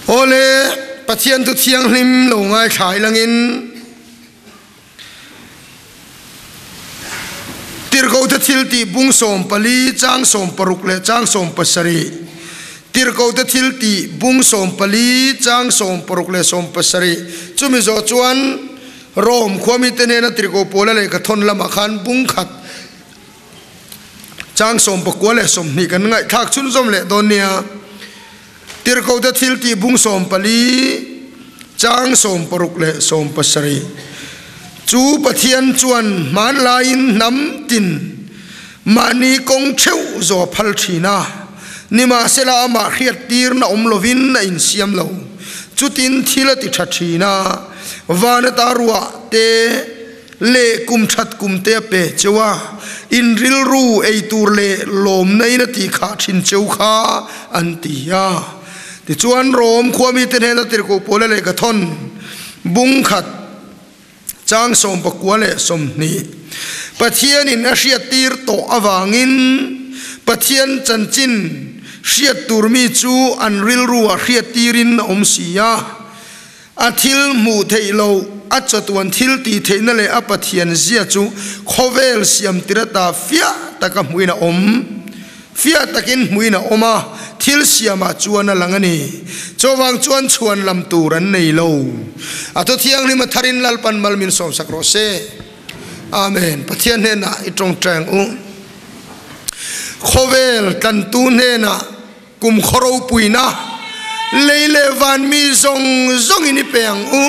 Awle, Pathian thu thianghlim lo ngaithla ilangin Tirhkohte thiltih bung 14 chang 16 leh chang 17 Tirhkohte thiltih bung 14 chang 16 leh 17 chumi zawh chuan Rome khuamite nena Tirhkoh Paula lehkha thawn lamah khan bung khat Chang 19 leh 20 kan ngaihthlak chhunzawm leh dawn nia. Tirhkohte thiltih bung 14, chang 16 leh 17. Chu Pathian chuan hmanlaiin hnam tin mahni kawng theuh zaw phal thin a, nimahsela amah hriattirna awm lovin a insiam lo. Chutin thil a ti tha thin a, van ata ruah te, leh kum that kum te a pe cheu a, in rilru ei tur leh lawmna in a tih khah thin cheu kha an ti a. Tichuan Rom khuami te hnena tirhkoh Paula lehkha thawn bung khat chang 19 leh 20 Pathianin a hriattir tawh avangin Pathian chanchin hriat tur mi chu an rilru ah hriattirin a awm si a. A thil hmuh theih loh, a chatuan thil tih theihna leh a Pathian zia chu khawvel siam tir ata fiah taka hmuhin a awm. Fiah takin hmuhin a awm a, thil siamah chuan a lang a ni. Chuvang chuan chhuan lam tur an nei lo. A thu thianghlim a tharin Lalpan mal min sawmsak rawh se. Amen. Pathian hnenah i tawngtai ang u. Khawvel tlantu hnenah. Kum khaw ropuina lei leh van mi zawng zawngin i pe ang u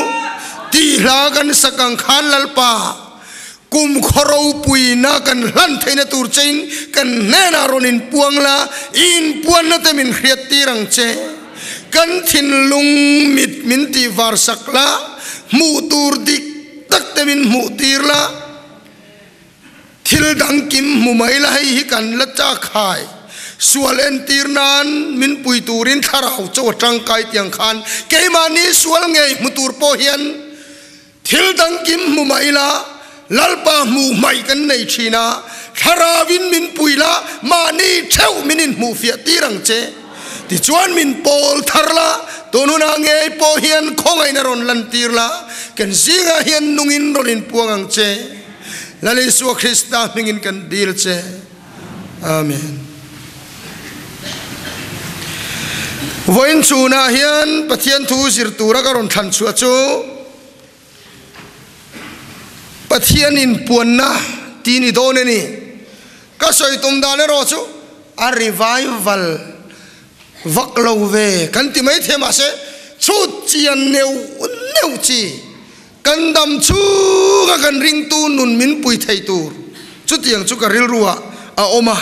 tih hla kan sak ang khan Lalpa, kum khaw ropuina kan hlan theihna tur chein kan hnenah rawn inpuang la, i inpuanna te min hriattir ang che. Kan thinlung mit min tihvar sak la, hmuh tur dik tak te min hmuhtir la. Thil dang kim hmu mai la hei hi kan la chak hai. Sual entir nan min pui turin thlarau chaw a tangkai tiang khan keimahni sual ngei hmu tur pawh hian thil dang kim hmu mai la Lalpa hmuh hmaih kan nei thin a, thlarauin min pui la mahni theuh min inhmuhfiah tir ang che. Tichuan min pawl thar la, tun hunah ngei pawh hian khawngaihna rawn lantir la, kan zingah hian nungin rawn inpuang ang che. Lal Isua Krista hmingin kan dil che. Amen. Vawiin chhunah hian Pathian thu zir tura ka rawn thlan chhuah chu Pathian inpuanna ti ni dawn a ni. Ka sawi tum dan erawh chu a revival vak lo ve kan ti mai thei mahse chhut chian neuh neuh chi Kan dam chhunga kan ringtu nun min pui thei tur chutiang chu ka rilru ah a awm a,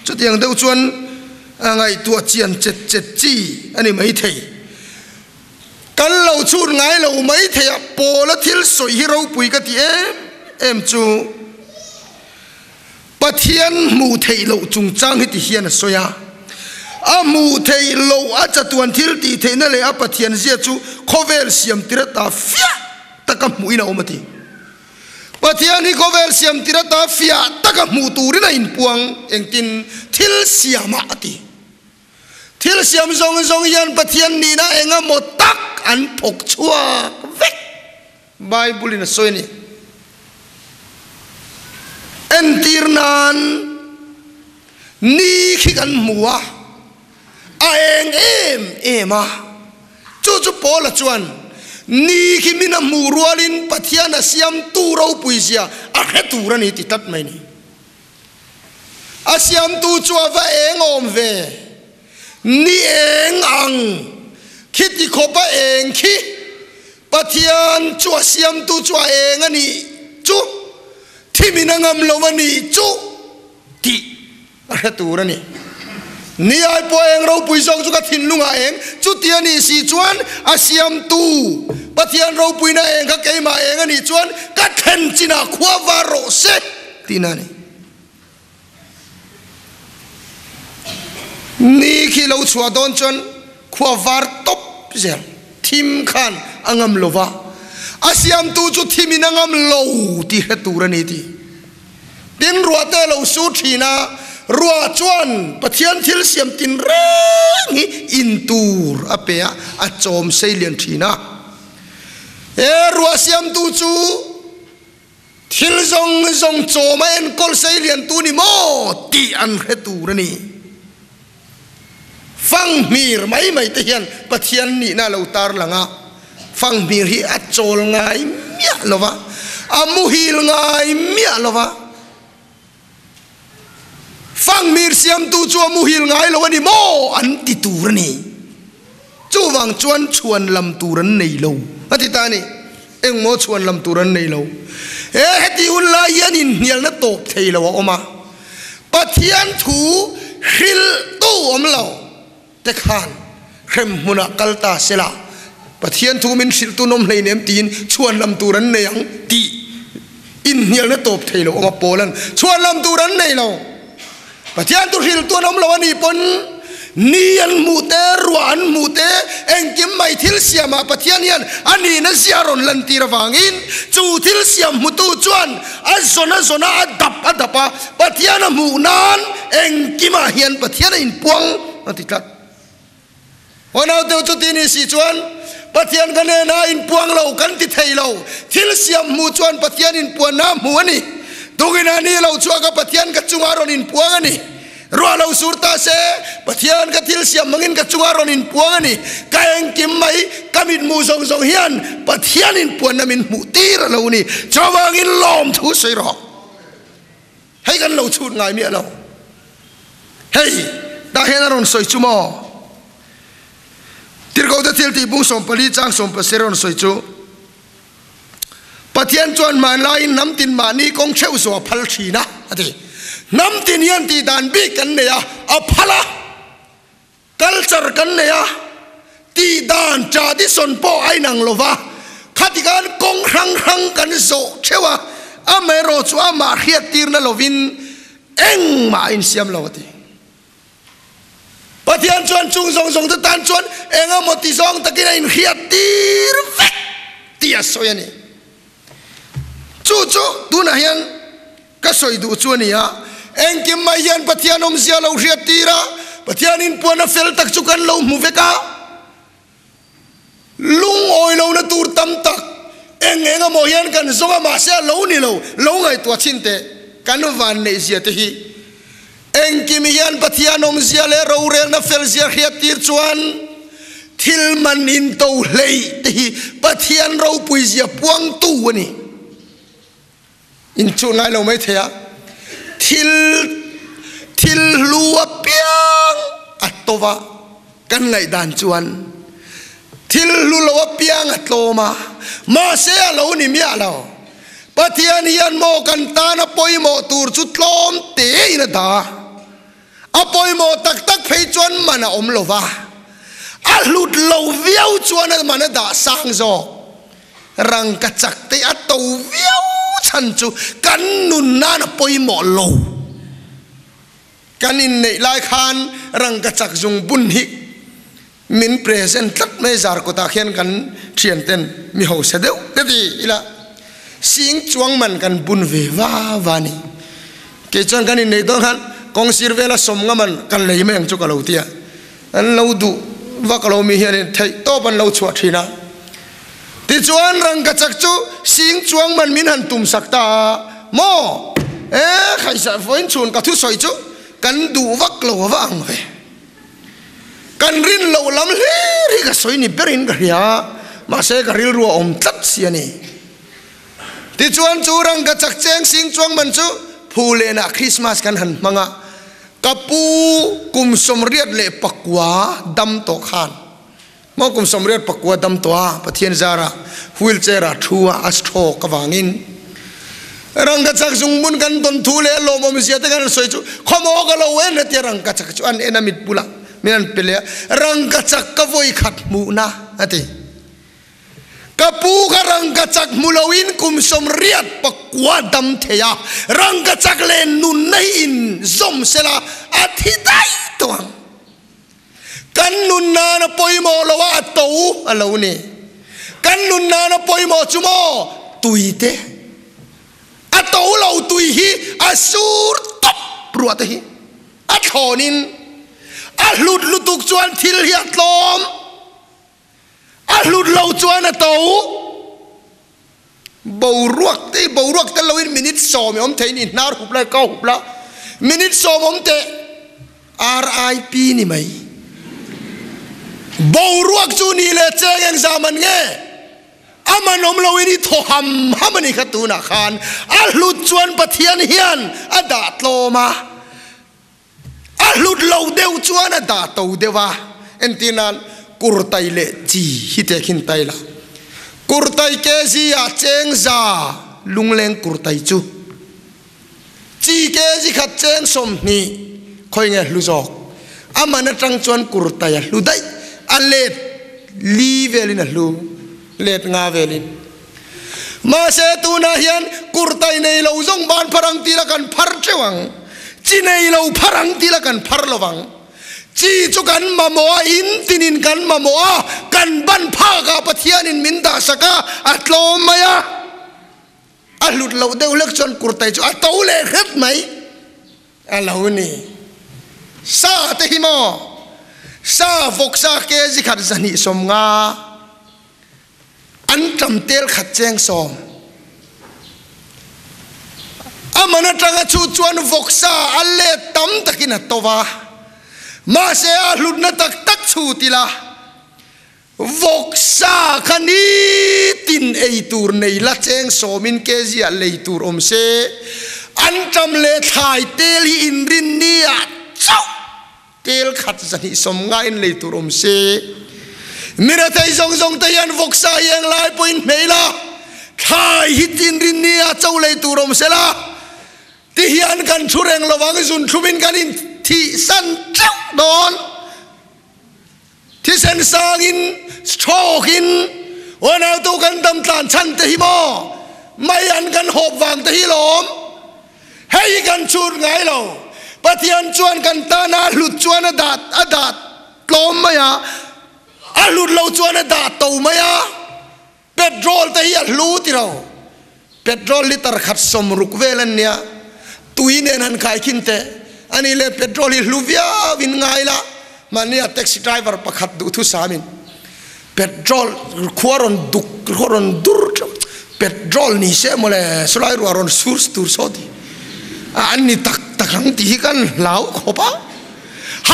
chutiang deuh chuan a ngaihtuah chian chet chet chi a ni mai thei. Kan lo chhut ngai lo mai thei a, Paula thil sawi hi ropui ka ti em em chu Pathian hmuh theih loh chungchang hi ti hian a sawi a, A hmuh theih loh a chatuan thil tih theihna leh a Pathian zia chu khawvel siam tir ata fiah taka hmuhin a awm a ti. Pathian hi khawvel siam tir ata fiah taka hmuh turin a inpuang engtin thil siamah a ti. Thil siam zawng zawng hian Pathian nihna engemaw tak an thawk chhuak vek. Bible in a sawi a ni. Entir nan ni khi kan hmu a, a eng em em a. Chu chu Paula chuan ni khi min a hmuh rualin Pathian a siamtu ropui zia a hre tur a ni ti tlat mai a ni. A siamtu chu a va eng awm ve. Ni eng ang khi ti khawp a eng khi Pathian chu a siamtu chu a eng a nih chu, thimin a ngam lo a nih chu tih a hre tur a ni. Ni ai pawh eng ropui zawk chu ka thinlung ah eng, chuti a nih si chuan a siamtu Pathian ropuina eng kha keimah eng a nih chuan ka thlen chinah khua var rawh se tihna a ni. Ni khi lo chhuah dawn chuan khua var tawp zel thim khan a ngam lo va, a siamtu chu thimin a ngam lo tih hre tur a ni tih. Tin, ruahte a lo su thin a, Ruah chuan Pathian thil siam tinreng hi in tur a pe a, a chawm sei lian thin a. He ruah siamtu chu thil zawng zawng chawm a enkawl sei lian tu ni maw tih an hre tur a ni. Fanghmir mai mai te hian Pathian nihna a lo tarlang a, fanghmir hi a chawl ngai miah lo va, a muhil ngai miah lo va. Fanghmir siamtu chu a muhil ngai lo a ni maw? an ti tur a ni. Chuvang chuan chhuan lam tur an nei lo a ti ta a ni. Engmaw chhuan lam tur an nei lo. He heti hun lai hian inhnialna tawp thei lo a awm a. Pathian thu hrilhtu awm lo te khan hrem hmunah kal ta se la, Pathian thu min hrilhtu nawm hleinem tiin chhuan lam tur an nei ang tih inhnialna tawp thei lo awm a. Paula'n chhuan lam tur an nei lo. Pathian thu hrilhtu an awm lo a nih pawn ni an hmuh te, ruah an hmuh te, engkim mai thil siamah Pathian hian a nihna zia a rawn lantir avangin chu thil siam hmutu chuan a zawn a zawn a, a dap a dap a, Pathian a hmuh nan engkimah hian Pathian a inpuang a ti tlat. Aw naute chuti ni si chuan Pathian ka hnenah inpuang lo kan ti thei lo. Thil siam hmuh chuan Pathian inpuanna a hmu a ni. Tungin a ni lo chhuak a Pathian ka chungah rawn inpuang a ni. Ruah lo sur ta se, Pathian ka thil siam hmangin ka chungah rawn inpuang a ni. Ka engkim mai, ka mithmuh zawng zawng hian Pathian inpuanna min hmuh tir a lo ni. Chuvangin lawmthu sawi rawh. Hei kan lo chhut ngai miah lo. Hei tah hian a rawn sawi chu maw? Tirhkohte thil tih bung 14 chang 17 a rawn sawi chu, Pathian chuan hmanlaiin hnam tin mahni kawng theuh zawh a phal thin a, a ti. Hnam tin hian tih dan bik kan nei a, a phal a. Culture kan nei a, tih dan tradition pawh a inang lo va, khati khan kawng hrang hrang kan zawh theuh a, amaherawh chu amah hriattirna lovin engmah a insiam lo a ti. Pathian chuan chung zawng zawng te tan chuan engemaw ti zawng takin a inhriattir vek tih a sawi a ni. Chu chu tunah hian Ka sawi duh chu a ni a, engkim mai hian Pathian awmzia lo hriat tir a, Pathian inpuan a fel tak chu kan lo hmu vek a, lungawi lohna tur tam tak eng eng emaw hian kan zawng a, mahse a lo ni lo, lo ngaihtuah chhin teh, kan van neih zia te hi. Engkim hian Pathian awmzia leh rorelna felzia hriat tir chuan thil man into hleih te hi Pathian ropui zia puangtu a ni. Inchuh ngai lo mai thei a, thil thil hlu apiang a to va, kan ngaihdan chuan thil hlu lo apiang a tlawm a, mahse a lo ni miah lo. Pathian hian maw kan tana pawimawh tur chu tlawm tein a dah a, a pawimawh tak tak phei chuan man a awm lo va, a hlut lo viau chuan a man a dah sang zawk. Rangka chak te a to viau chhan chu kan nun nan a pawimawh lo. Kan inneih lai khan rangka chak zung bun hi min present tlat mai zar kawtah khian kan thian ten mi hausa deuh te ti ila sing chuang man kan bun ve va va ni. Kei chuan kan inneih dawn khan kawng sir vela sawm nga man kan lei mai ang chu ka lo ti a. An lo duh vak lo mi hianin theih tawp an lo chhuah thin a. Tichuan rangkachak chu sing chuang man min han tum sak ta a, Maw? E, khaisa vawiin chhun ka thusawi chu kan duh vak lo a va ang ve. Kan rin loh lam hlir hi ka sawi ni berin ka hria a, mahse ka rilru a awm tlat si a ni. Tichuan chu rangkachak cheng sing chuang man chu Phulenah Krismas kan han hmang a, ka pu kum 89 dam tawh khan Maw kum 89 dam tawh a, Pathian zara wheel chair ah thu a, a stroke avangin rangkachak zungbun kan tawn thu leh a lawmawm zia te kan han sawi chu khawmaw ka lo en a tia rangkachak chu an en a mit bulah min han pe leh a, rangkachak ka vawi khat hmuhna a ti. Ka pu kha rangkachak hmu loin kum 89 dam thei a, rangkachak leh nunna hi in zawm sela a thi daih tawh ang. Kan nun nan a pawimawh lo a, a to a lo ni. Kan nun nan a pawimawh chu maw tui te. A to lo tui hi a sur tawp ruah te hi. A thlawnin a hlut lutuk chuan thil hi a tlawm, a hlut lo chuan a to. Boruak te hi boruak tel loin minute sawm i awm thei ni, hnar hup la, kau hup la, minute sawm awm teh RIP ni mai. Boruak chu ni leh cheng engzah man nge? A man awm loin i thaw ham ham a ni kha tunah khan a hlut chuan Pathian hian a dah tlawm a, a hlut lo deuh chuan a dah to deuh a. Entir nan kurtai leh chi hi teh khin tai la, kurtai kg ah cheng za lungleng kurtai chu chi kg khat cheng 20 khawi nge hlu zawk? A man atang chuan kurtai a hlu daih, a let li velin a hlu, let nga velin. Mahse tunah hian kurtai nei lo zawng ban phar ang tila kan phar teuh ang, chi nei lo phar ang tila kan phar lo vang. Chi chu kan mamawh a, in tinin kan mamawh a, kan ban phakah Pathianin min dahsak a, a tlawm mai a. A hlut loh deuh hlek chuan kurtai chu a to leh hret mai a lo ni. Sa te hi maw? Sa vawksa kg khat 250, an tam tel khat cheng 10. A man atanga chu chuan vawksa a let tam takin a to va, mahse a hlutna tak tak chhut ila. Vawksa kha nitin ei tur nei la cheng 10-in kg ah lei tur awm se, an tam leh thlai tel hi inrin ni ah chauh tel khat 250 in lei tur awm se. Mirathei zawng zawng te hian vawksa hi eng lai pawhin hmei la, thlai hi inrin ni ah chauh lei tur awm se la, ti hian kan thu reng lovang zunthlum in kan inthihsan teuh dawn. Thisen sangin stroke in unautu kan dam tlan chhan te hi maw mai an kan hawp vang te hi lawm. Hei hi kan chhut ngai lo. Pathian chuan kan tana a hlut chuan a dah a dah tlawm mai a, a hlut lo chuan a dah to mai a. Petrol te hi a hlu ti lo. Petrol liter khat 60 vel an nia. Tui nen han khai khin teh. Ani le petrol hi hlu viau in ngai la. Mahni a taxi driver pakhat duh thu sam in petrol khua rawn duk khua rawn dur theuh petrol ni se mawle sulai ruah rawn sur tur saw ti an ni tak tak ang tih hi kan hlau khawp a.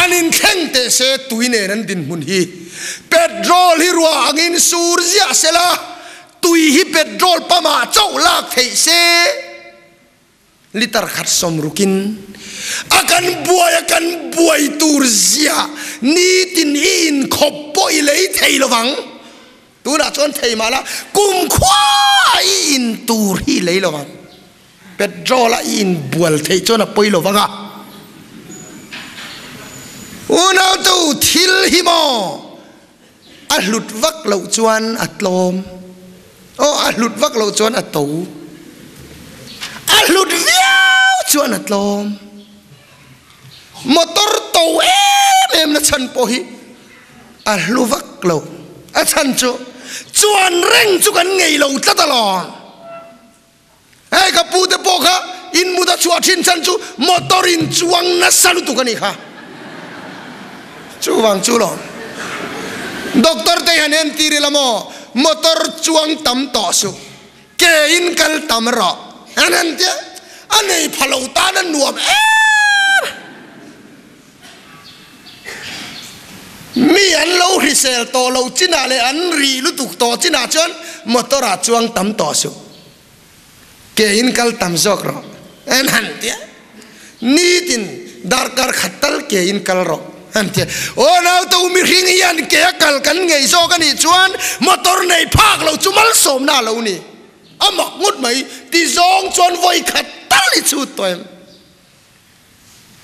Han in thleng teh se tui nen an dinhmun hi petrol hi ruah angin sur ziah se la, tui hi petrol pump ah chauh lak theih se liter khat 60-in a kan buai a kan buai tur ziah nitin i inkhawp pawh i lei thei lovang. Tunah chuan thei mah la kumkhua i in tur hi i lei lovang. Petrol a i inbual theih chuan a pawi lo vang a. Unautu thil hi maw a hlut vak loh chuan a tlawm. Aw a hlut vak loh chuan a to. A hlut viau chuan a tlawm. Motor to em em na chhan pawh hi a hlu vak lo. A chhan chu chuan reng chu kan ngei lo tlat alawm. Hei ka pu te pawh kha in mut a chhuah thin chhan chu motor in chuang nasa lutuk a nih kha. Chuvang chu lawm. Doctor te hian entir ila maw motor chuang tam tawh suh, ke in kal tam rawh an han tia a nei pha lo tan a nuam em. Mi an lo hrisel tawh lo chinah leh an ri lutuk tawh chinah chuan motor ah chuang tam tawh suh. Ke in kal tam zawk rawh an han tia. Nitin darkar khat tal ke in kal rawh an tia. Aw naute u mihring hian ke a kal kan ngei zawk a nih chuan motor nei phak lo chu malsawmna a lo ni. A mak ngut mai ti zawng chuan vawi khat tal i chhut tawh em?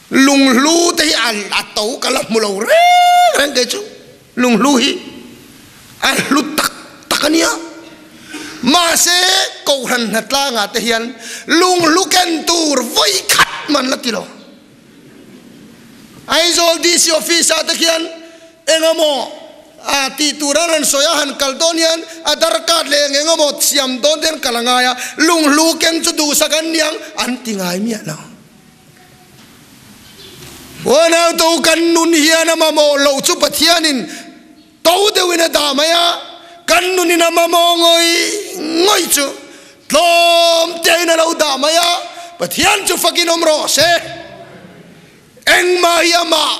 Lunghlu te hi a to ka la hmu lo reng reng kei chu. Lunghlu hi a hlu tak tak a nia. Mahse Kohhran hnatlangah te hian lunghlu ken tur vawi khat man la ti lo. Aizawl DC office ah te khian engemaw a tih tur an rawn sawi a, han kal dawn hian Aadhaar card leh eng engemaw siam dawn te an kal a ngai a, lunghlu keng chu duhsak an niang an ti ngai miah lo. Unau kan nun hian a mamawh loh chu Pathianin to deuhin a dah mai a, kan nunin a mamawh ngawih ngawih chu tlawm tein a lo dah mai a, Pathian chu fakin awm rawh se. Engmah hi amah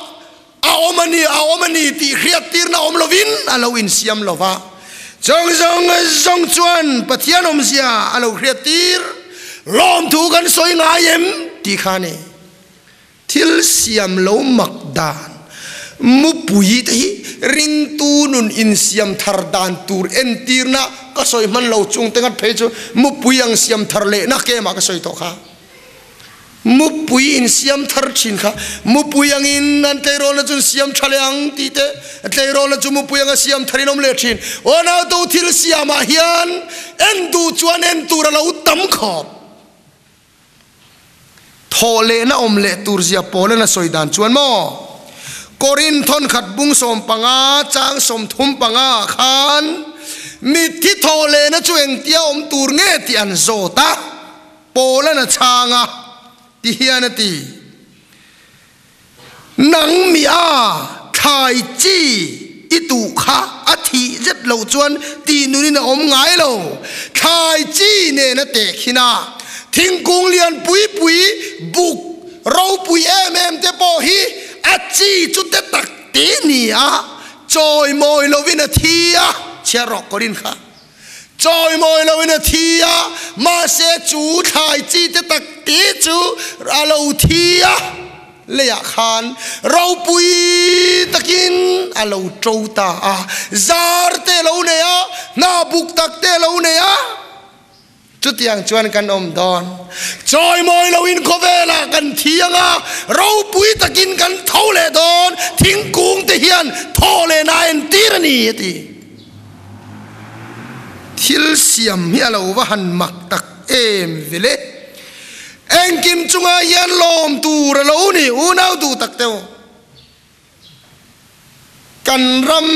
a awm a ni, a awm a ni tih hriattirna awm lovin a lo insiam lo va. Chawng zawng zawng chuan Pathian awmzia a lo hriattir, lawmthu kan sawi ngai em tih kha a ni. Thil siam lo mak dan, mupui te hi ringtu nun insiam thar dan tur entirna ka sawi hman lo chung te ngat phei chu mupui ang siam thar lehna kemah ka sawi tawh kha. Mupui insiam thar thin kha mupui angin an tleirawlna chu siam tha leh ang tih te, tleirawlna chu mupui anga siam tharin awm leh thin. Aw nauto thil siamah hian en duh chuan en tur a lo tam khawp. Thawh lehna awm leh tur zia Paulan a sawi dan chuan maw? Korin thawnkhat bung 15 chang 35 ah khan mitthi thawh lehna chu engtia awm tur nge tih an zawt a. Paula'n a chhang a, ti hian a ti, Nang mi a thlai chi i tuh kha a thih zet loh chuan tih nunin a awm ngai lo. Thlai chi nen a teh khin a, thingkung lian pui pui, buk ropui em em te pawh hi a chi chu te tak te ni a, chawimawi lovin a thi a, chhiar rawh Korin kha. Chawimawi loin a thi a, mahse chu thlai chi te tak te chu a lo thi a, leiah khan ropui takin a lo to ta a, zar te a lo nei a, hna buk tak te a lo nei a, chutiang chuan kan awm dawn. Chawimawi loin khawvelah kan thi ang a, ropui takin kan tho leh dawn, thingkung te hian thaw lehna a entir a ni, a ti. Thil siam hi a lo va han mak tak em vele. Engkim chungah hian lawm tur a lo ni unau duh tak teuh. Kan ram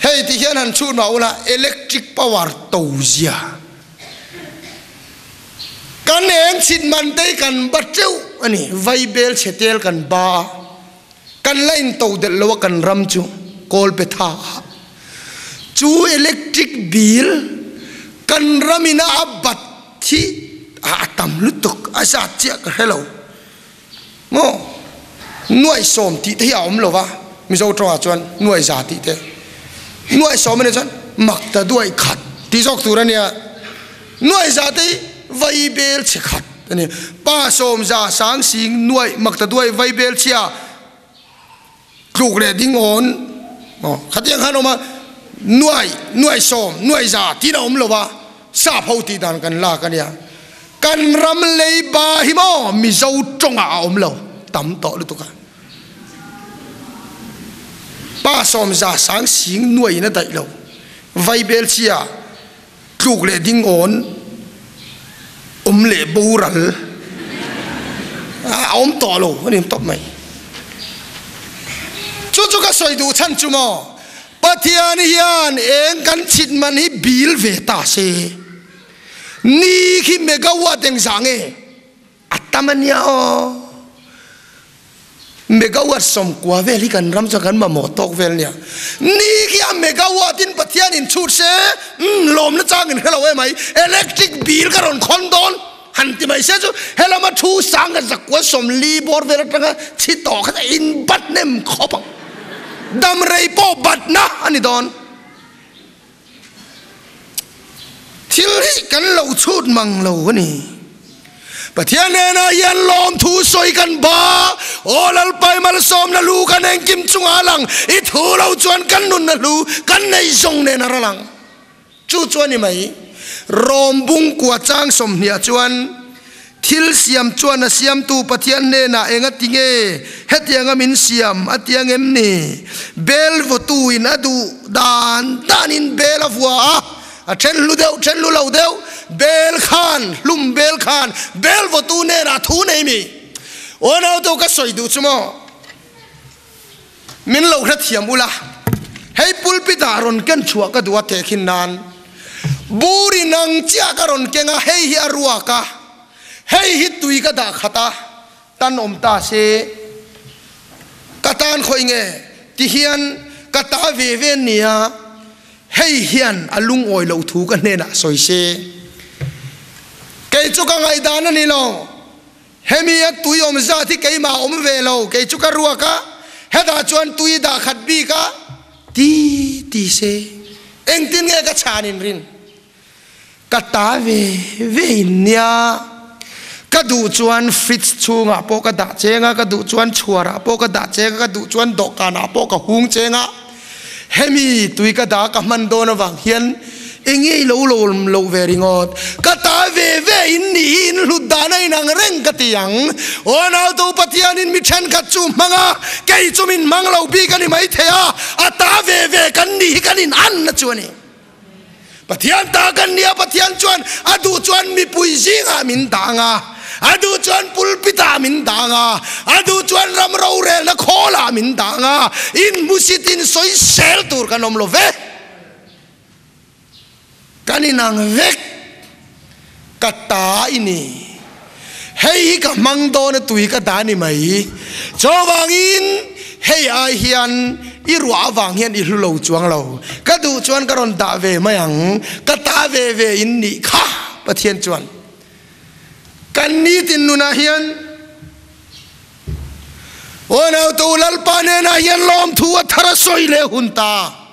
hei ti hian han chhut mah ula electric power to zia. Kan eng chhit man te hi kan ba teuh a ni, vaibel chhe tel kan ba a. Kan la in to delh lo a kan ram chu kawl pe tha a chu electric bill kan ram in a bat hi a tam lutuk a zat chiah ka hre lo maw nuai sawm tih te hi a awm lo va mizo tawngah chuan nuai za tih te nuai sawm a nih chuan mak ta duai khat tih zawk tur a nia. Nuaih za te hi vaibel chhe khat a ni. Pa 10 sang sing nuaih mak ta duai vaibel chhia tluk leh ding awn aw khatiang khan awm a, nuaih nuaih sawm nuaih za tiin a awm lo va, sap ho tih dan kan lak a nia. Kan ram lei ba hi maw Mizo tawngah a awm lo tam tawh lutuk a. Pa 10 sang sing nuaih in a daih lo vaibel chhia. Tluk leh ding awn awm leh boral a awm tawh lo a ni tawp mai. Chu chu ka sawi duh chhan chu maw Pathian hian eng kan chhit man hi bil ve ta se ni khi megawatt engzah nge? A tam a nia aw. Megawatt 90 vel hi kan ram chuan kan mamawh tawk vel nia. Ni khi a megawatt in Pathian in chhut se, umm lawmna chang in hrelo emai, electric bill ka rawn khawn dawn han ti mai se chu helama thu sang ka zakua 40 bawr vel atanga chhi tawh kha in bat hnem khawp ang. Dam rei pawh batna a ni dawn. Thil hi kan lo chhut mang lo a ni. Pathian hnenah hian lawmthu sawi kan ba, Aw Lalpai malsawmna lu kan engkim chungah a lang, i thu lo chuan kan nunna hlu kan nei zawng nen a ral ang. Chu chu a ni mai. Rom bungkua chang 20 chuan Thil siam chuan a siamtu Pathian hnenah eng a ti nge? Hetianga min siam a ti ang em ni? Bel vawtuin a duh dan danin bel a vua a, a then hlu deuh, then hlu lo deuh, bel khan, hlum bel khan, bel vawtu hnenah thu nei mi? Aw naute ka sawi duh chu maw? Min lo hrethiam ula, hei pulpit ah rawn ken chhuah ka duh a tehkhin nan bur in ang chiah ka rawn keng a, hei hi a ruak a, hei hi tui ka dah khat a, tan awm ta se. Ka tan khawi nge ti hian ka ta ve ve nia, hei hian a lungawi loh thu ka hnenah sawi se. Kei chu ka ngaihdan a ni lo. Hemi a tui awm zat hi keimah a awm ve lo, kei chu ka ruak a, hetah chuan tui dah khat bik a ti ti se. Engtin nge ka chhan in rin? Ka ta ve ve in nia, ka duh chuan fridge chhungah pawh ka dah cheng a, ka duh chuan chhuarah pawh ka dah cheng a, ka duh chuan dawhkanah pawh ka hung cheng a, hemi tui ka dah ka hman dawn avang hian enge i lo lo loh ve ringawt, ka ta ve ve in nih hi in hlut dan a inang reng ka ti ang, aw nauto Pathianin mi thenkhat chu hmang a, kei chu min hmang lo bik a ni maithei a, a ta ve ve kan nih hi kan in anna chu a ni. Pathian ta kan nia, Pathian chuan a duh chuan mipui zingah min dang a, a duh chuan pulpitah min dang a, a duh chuan ram rorelna khawlah min dang a, in hmusit in sawi sel tur kan awm lo ve. Kan inang vek, ka ta i ni. Hei hi ka hmang dawn a tui ka dah ni mai. Chuvangin hei ai hian i ruah avang hian i hlu lo chuang lo. Ka duh chuan ka rawn dah ve mai ang. Ka ta ve ve in nih kha Pathian chuan kan nitin nunah hian Aw nautu Lalpa hnenah hian lawmthu a thar a sawi leh hun ta.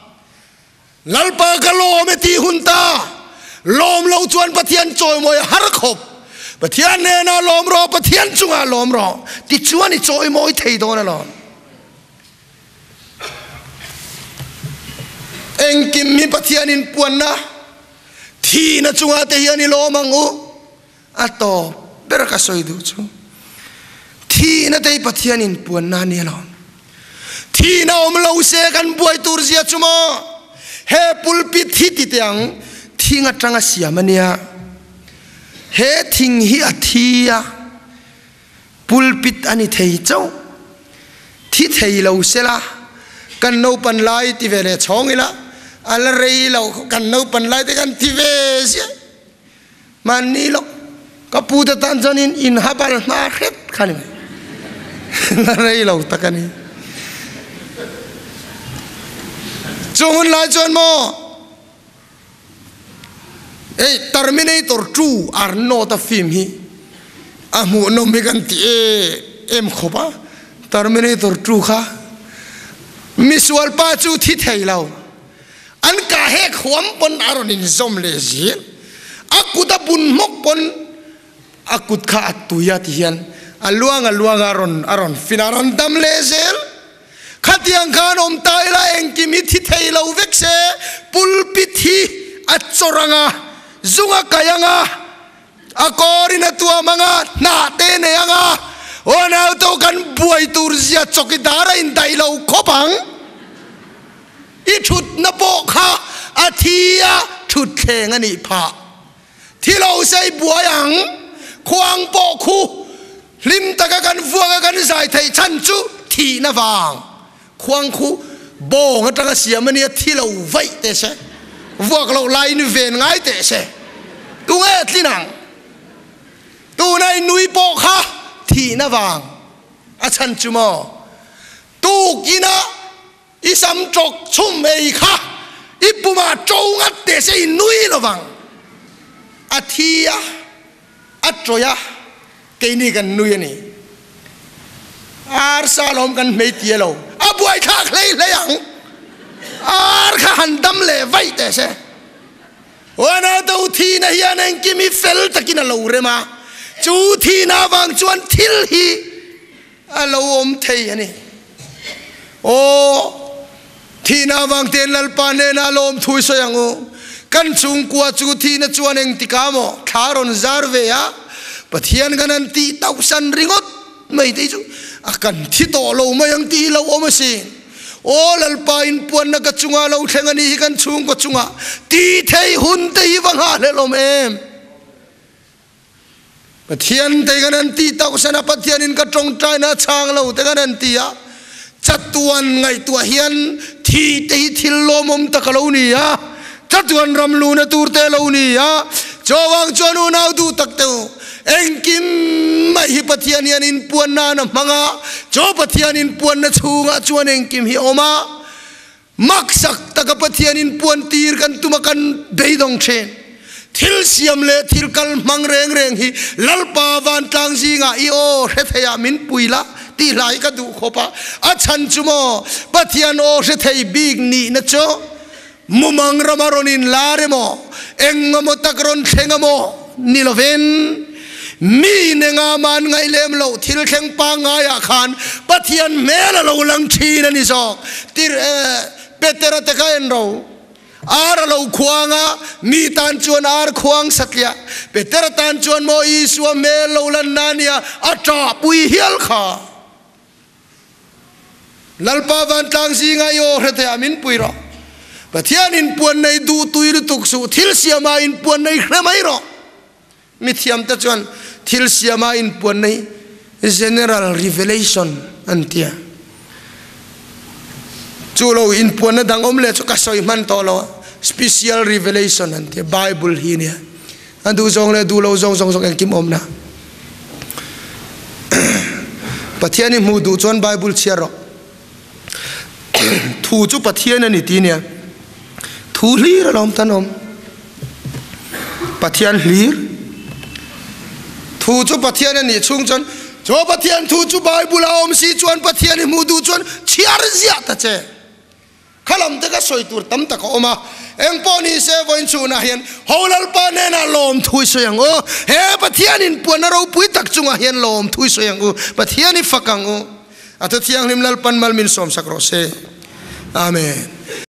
Lalpa ka lawm e tih hun ta. Lawm lo chuan Pathian chawimawi a har khawp. Pathian hnenah lawm rawh, Pathian chungah lawm rawh tichuan i chawimawi thei dawn alawm. Engkim hi Pathianin puanna thihna chungah te hian i lawm ang u. A tawp ber ka sawi duh chu thihna te hi Pathianin puanna a ni alawm. Thihna awm lo se kan buai tur zia chu maw? He pulpit hi ti teh ang, thing atanga siam a nia. He thing hi a thi a, pulpit a ni thei chauh. Thi thei lo sela kan naupan lai ti ve leh chhawng ila, a la rei lo kan naupan lai te kan thi ve ziah. Mahni lo ka pu te tan chuan in in habal hma hret kha ni mai. La rei lo tak a ni. Chung hun lai chuan maw ei Terminator 2 Arnold a film hi a hmuhnawm hi kan ti e em khawp a. Terminator 2 kha misual pa chu thi thei lo. An ka hek huam pawn a rawn inzawm leh zel. A kut a bun hmawk pawn a kut kha a tui a ti hian a luang a luang a rawn a rawn fin a rawn dam leh zel. Khatiang khan awm ta ila engkim hi thi thei lo vek se pulpit hi a chawr ang a, zung a kai ang a, a kawrin a tuam ang a, hnah te nei ang a, aw nauto kan buai tur zia chawkidar a indaih lo khawp ang. I thutna pawh kha a thi a thutthleng a nih phah. Thi lo sei buai ang, khuang pawh khu hlim taka kan vuak a kan zai theih chhan chu thihna vang. Khuang khu bawng atanga siam a nia thi lo vaih teh se, vuak loh laiin ven ngai teh se. Tunge tlin ang? Tuna i nui pawh kha thihna vang a chhan chu maw? Tukin a I sam ṭawk chhum ei kha i pumah ṭo ngat teh se i nui lovang. A thi a, a ṭawih a, keini kan nui a ni. Ar sa lawm kan hmei ti a lo, a buaithlak hlei hlei ang. Ar kha han dam leh vaih teh se. Huanauto thihna hian engkim hi fel takin a lo rem a, chu thihna avang chuan thil hi A lo awm thei a ni. Aw, thihna avang tein Lalpa hnenah lawmthu i sawi ang u. Kan chhungkua chu thihna chuan engtikah maw thla rawn zar ve a, Pathian kan han tih tauhsan ringawt mai te hi chu a kan thi tawh lo mai ang tih hi lo awm asin. Aw Lalpa, inpuanna ka chunga lo thleng a nih hi kan chhungkaw chungah tih theih hun te hi va nghahhlelh awm em? Pathian te kan han tih tauhsan a, Pathianin ka tawngtaina a chhang lo te kan han ti a, chatuan ngaihtuah hian thi te hi thil lawmawm tak a lo ni a, chatuan ram luna tur te a lo ni a, chuvang chuan unau duh tak te u, Engkim mai hi Pathian hian inpuan nan a hmang a, chu Pathian inpuanna chhungah chuan engkim hi a awm a. Maksak taka Pathian inpuan tir kan tum a kan beidawng thin. Thil siam leh thil kal hmang reng reng hi Lalpa vantlang zingah i aw hre theiah min pui la tih hla hi ka duh khawp a. A chhan chu maw Pathian aw hre thei bik nihna chu mumang rama rawn inlar emaw eng emaw tak rawn thleng emaw ni lovin mi nenga man ngaih lem loh thil thleng pangngaiah khan Pathian hmel a lo lang thin a ni zawk. Tir Petera te kha en ro. Ar a lo khuang a, mi tan chuan ar khuang satliah. Petera tan chuan maw Isua hmel lo lanna a nia, a ṭahpui hial kha. Lalpa vantlang zinga i aw hre thei a, min pui rawh. Pathian inpuan nei duh tui lutuk suh, thil siama inpuan nei hre mai rawh. Mithiamte chuan thil siama inpuanna hi general revelation an ti a. Chu lo inpuanna dang awm leh chu ka sawi hman tawh lo a, special revelation an ti a, Bible hi nia. A duh zawng leh duh lo zawng zawng zawng engkim awmna. Pathian i hmuh duh chuan Bible chhiar rawh. Thu chu Pathian a ni ti nia. Thu hlir alawm tan awm. Pathian hlir. Thu chu Pathian a nih chhung chuan chu Pathian thu chu Bible a awm si chuan Pathian i hmuh duh chuan chhiar ziah ta che. Khalam te ka sawi tur tam tak a awm a. Engpawh ni se vawiin chhunah hian ho Lalpa hnenah lawm thu i sawi ang u. He Pathian inpuanna ropui tak chungah hian lawm thu i sawi ang u. Pathian i fak ang u. A thu thianghlim Lalpan mal min sawmsak rawh se. Amen.